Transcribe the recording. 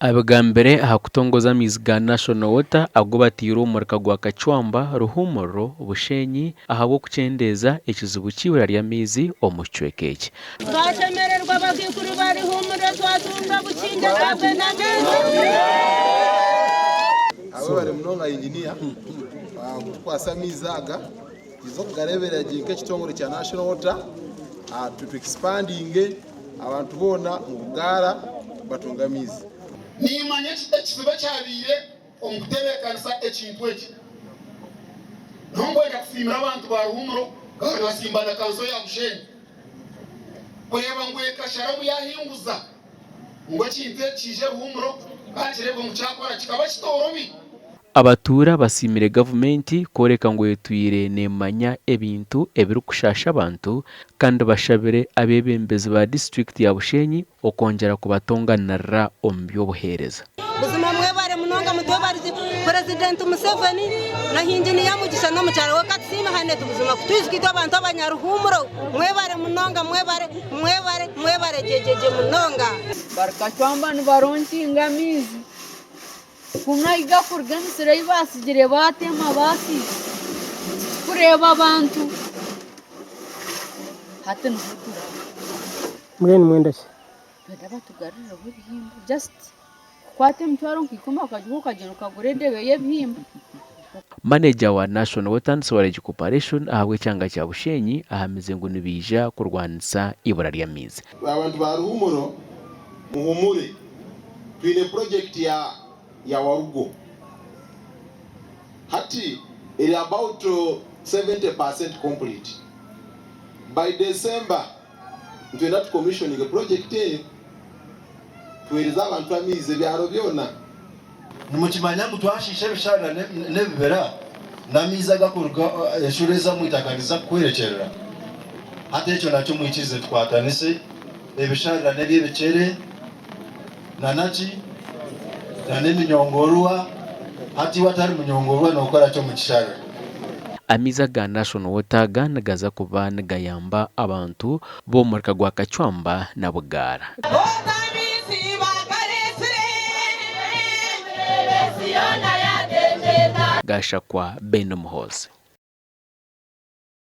Abigambire aha kutongoza amaizi ga National Water agu bataire omu muruka gwa Kacwamba, Ruhumuriro, Bushenyi ahabw'okukyendeeza ekizibu ky'eibura ry'amaizi omu kicweka eki. Twashemererwa abakaikuru ba Ruhumuriro twatunga obukingye twabwena amaizi. Webare munonga Engineer kutukwasa amaizi aga twija kugareberera gye nk'ekitongore kya National Water tu expandinge abantu boona omu Bugaara batunge amaizi. Nimmanya ekizibu ekyabaire omu kutebeekanisa ekintu eki. Niho nkwenda kusiimira abantu ba Ruhumuro kandi nkasiimba na kanso ya Bushenyi kureeba ngu ekasharamu yaahinguza ngu ekintu eki kiije Ruhumuro kandi kireebwe ngu kyakora. Kikaba kitoorobi. Abatuura basiimire gavumenti kworeka ngu etwire nemanya ebintu ebirikushaasha abantu kandi bashabire abeebembezi ba disiturikiti ya Bushenyi okwongyera kubatonganirira omu by'obuheereza. Buzima mwebare munonga mutwebarize Purezidenti Museveni na Inginiya Mugisha n'omukyara we katusiime hane buzima kutwijuka itwe abantu abanyaruhumuro mwebare munonga mwebare mwebare mwebare gyegyegye munonga. Barikacwamba nibaronkinga amaizi. Kunu ahi gakuruga emisiri ei baatsigire baatema baasiisa titukureeba abantu hati niho turaba. Mbwenu mwenda ki? Nitwenda batugarurireho ebihimba just kukwata emitwaro nka ikumi okagihwa okagyenda okagura edebe y'ebihimba. Maneja wa National Water and Sewerage Corporation ahabw'ekyanga kya Bushenyi ahamize ngu nibaija kurwanisa eibura ry'amaizi. Abantu ba Ruhumuro muhumure. Twine purojekiti ya ya Warugo hati eri about 70% complete. By December nitwenda tu commissioninge purojekiti eyo tuhereze abantu amaizi ebyaro byona. Nimukimanya ngu twashiisha ebisharara n'ebibira, n'amaizi agakuruga enshuro eza omu itaka niziza kuhwerekyerera? Hati ekyo nakyo mwikirize tukwatanise ebisharara n'eby'ebikyere. Na ki? Na n'eminyongorwa. Hati iwe atari munyongorwa nookora ki omu kisharara? Amaizi aga National Water aga nigaza kuba nigayamba abantu b'omurika gwa Kacwamba na Bugaara. Gashakwa Ben Muhoozi.